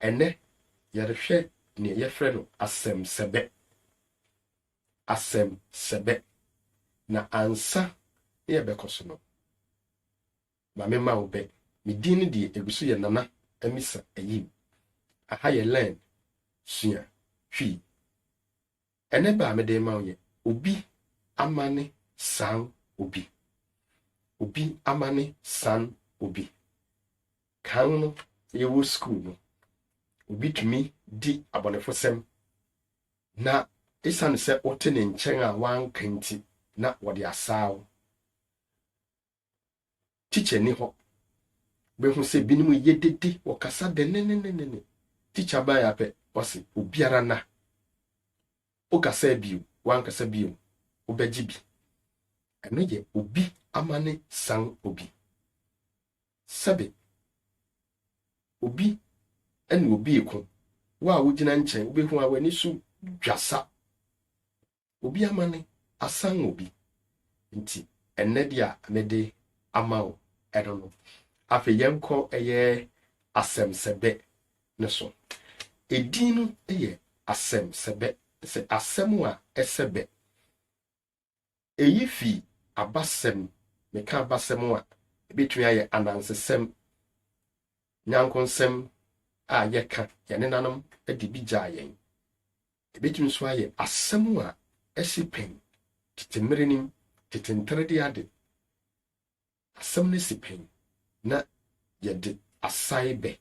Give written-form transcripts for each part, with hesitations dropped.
Ɛnnɛ, yɛrehwɛ nea yɛfrɛ no asɛmsɛbɛ. Asɛmsɛbɛ. Na ansa na yɛbɛkɔ so no, ma memma wo bɛ. Me din no deɛ ɛgu so yɛ Nana Amisa Ayim. Aha yɛ Learn, Sua, Twi. Ɛnnɛ bɛ a mede rema wo yɛ Obi Amane San Obi. Obi Amane San Obi. Kan no yɛwɔ sukuu no, obi tumi di abɔnefosɛm na esiane sɛ wote ne nkyɛn a wanka nti na wɔde asaa wo. Tikya nni hɔ. Wobɛhu sɛ binom yɛ dede, wɔkasa denneennen. Tikya bae ara pɛ, ɔse, Obiara nna. Wokasaa bio, woankasa bio, wobɛgye bi. Ɛno yɛ obi amane san obi. Sɛbe, obi ne obi reko, wo a wogyina nkyɛn, wobɛhu a w'ani so dwa sa. Obi amane asan obi. Nti ɛnnɛ deɛ a mede ama wo ɛno no. Afei yɛnkɔ ɛyɛ asɛmsɛbɛ no so. Edin no yɛ asɛmsɛbɛ, sɛ asɛm a ɛsɛ bɛ. Eyi fi abasɛm, meka abasɛm a, ebetumi ayɛ anansesɛm, nyankonsɛm a yɛka, yɛn nenanom de bi gyaa yɛn. Ebetumi nso ayɛ asɛm a asi pɛn, tete mmere no mu, tete nterede ade. Asɛm no si pɛn na yɛde asae bɛ.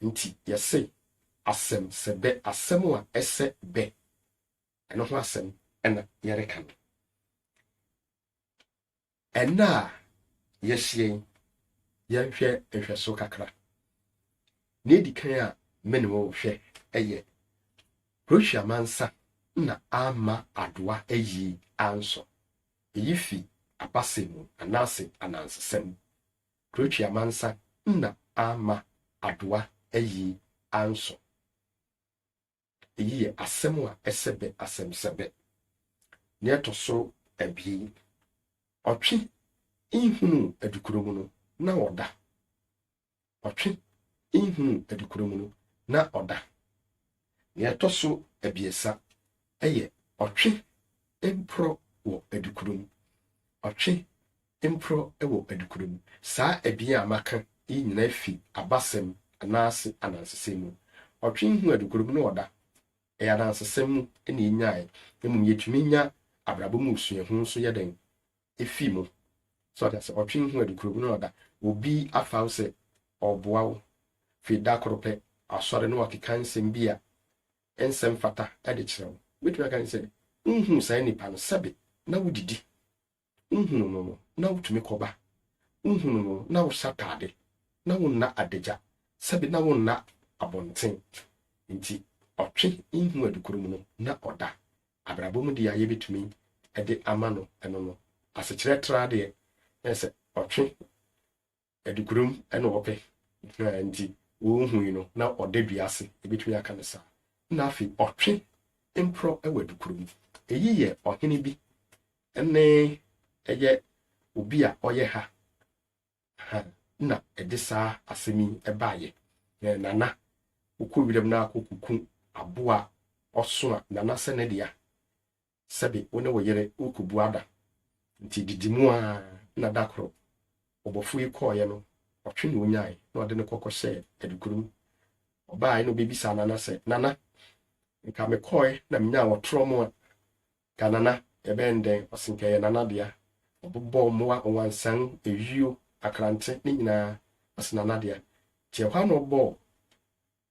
Nti yɛse asɛm sɛ bɛ, asɛm a ɛsɛ bɛ. Ɛno ho asɛm na yɛreka no. Ɛnnɛ a yɛahyia yi, yɛnhwɛ nhwɛso kakra. Nea edi kan a me ne wo hwɛ yɛ Croatia mansa na amma adowa ayi ansɔ. Eyi fi abasɛm mu anaase anansesɛm. Croatia mansa na amma adowa ayi ansɔ. Eyi yɛ asɛm a ɛsɛ bɛ asɛmsɛbɛ. Nea ɛtɔ so abien, ɔtwe nhunuu adukuro mu no, na ɔda. Ɔtwe nhunuu adukuro mu no, na ɔda. Nea ɛtɔ so abiɛsa yɛ ɔtwe mporɔ wɔ adukuro mu. Ɔtwe mporɔ wɔ adukuro mu. Saa abien a maka yi nyinaa fi abasɛm anaase anansesɛm mu. Ɔtwe nhu adukuro mu na ɔda. Ɛyɛ anansesɛm mu na yenyae. Mmom yetumi nya abrabɔ mu osuahu nso yɛ dɛn? Efi mu. So ɔte ase? Ɔtwe nhu adukuro mu na ɔda. Obi afa wo sɛ ɔreboa wo. Afei da koro pɛ, asɔre na wakeka nsɛm bi a ɛnsɛ mfata de kyerɛ wo. Wobɛtumi aka ne sɛ, wonhuu saa nipa no sɛbe na wodidi. Wohunu no no, na wotumi kɔba. Wohunu no na wohyɛ atade, na wonna adagya, sɛbe na wonna abɔnten. Enti ɔtwe nhu adukoro mu no, na ɔda. Abrabɔ mu deɛ a yɛbɛtumi de ama no ɛno no, asekyerɛ tra deɛ, na sɛ ɔtwe Adukurom na ɔpɛ nti ɔhui no na ɔda dua ase, yɛbɛtumi aka no saa. Na afei ɔtwe mporɔ wɔ adukurom. Eyi yɛ ɔhene bi ne ɛyɛ obi a ɔyɛ ha ha na ɛde saa asɛm yi baeɛ. Nana, wokɔ wiram na akɔkuku aboa ɔso a, nana sɛ ne dea. Sɛbe wo ne wo yere worekɔbu ada, nti didi mu ara na da koro ɔbɔfoɔ yi kɔeɛ no, ɔtwe na ɔnyae na ɔde no kɔ kɔhyɛɛ adukuro mu. Ɔbaeɛ na ɔbɛbisaa Nana sɛ, Nana, nka mekɔeɛ na menyaa ɔtorɔmo a, nka Nana yɛbɛyɛ no dɛn? Ɔse nka ɛyɛ Nana dea. Ɔbobɔɔ mmoa, ɔwansan, ayuo, akrante, ne nyinaa, ɔse Nana dea. Nti ɛhɔ ara na ɔbɔɔ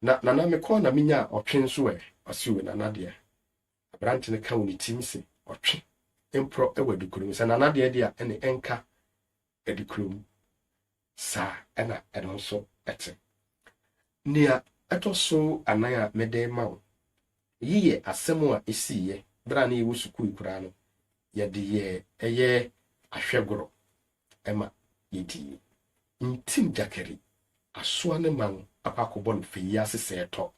Na Nana mekɔɔ na menyaa ɔtwe nso ɛ? Ɔse o Nana deɛ. Aberante no ka wɔ ne tirim se ɔtwe mporɔ wɔ adukuro mu. Sɛ Nana deɛ deɛ a ɛne ɛnka adukuro mu. Saa ɛna ɛno nso ɛte. Nea ɛtɔ so anan a mede rema wo. Eyi yɛ asɛm a esiiɛ bere a na yɛwɔ sukuu koraa no. Yɛde yɛɛ ɛyɛ ahwɛgorɔ ma yedii. Ntim Gyakari asoa ne man akɔ akɔbɔ no fɛ yi ase sɛɛ tɔ.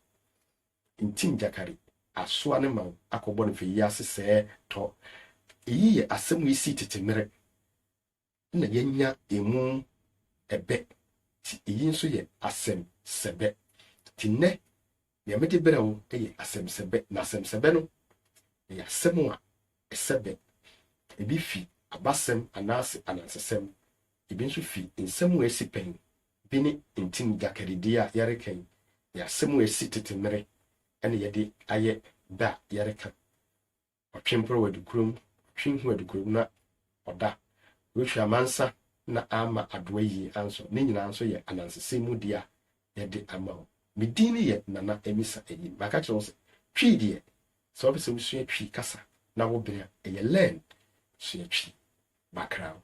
Ntim Gyakari asoa ne man akɔbɔ no fɛ yi ase sɛɛ tɔ. Eyi yɛ asɛm a esii tete mmere na yɛanya emu ɛbɛ nti eyi nso yɛ asɛm sɛbɛ. Nti nnɛ, nea mede brɛ wo yɛ asɛmsɛbɛ, na asɛmsɛbɛ no, ɛyɛ asɛm a ɛsɛ bɛ. Ebi fi abasɛm anaasɛ anansesɛm, ebi nso fi nsɛm a asi pɛn, bi ne ntim gyakaridie a yɛreka yi, ɛyɛ asɛm a asi tete mmere ɛna yɛde ayɛ bɛ a yɛreka. Ɔtwe mporɔ wɔ adukurom, ɔtwe hu adukurom na ɔda. Wohwɛ amansa na ama adoa yie anso. Ne nyinaa nso yɛ anansesɛm mu deɛ a yɛde ama wo. Me din no yɛ Nana Amisa Ayim. Maka kyerɛ wo sɛ, Twi deɛ, sɛ wopɛ sɛ wosua Twi kasa na wobene a, ɛyɛ learn sua Twi. Bakra wo.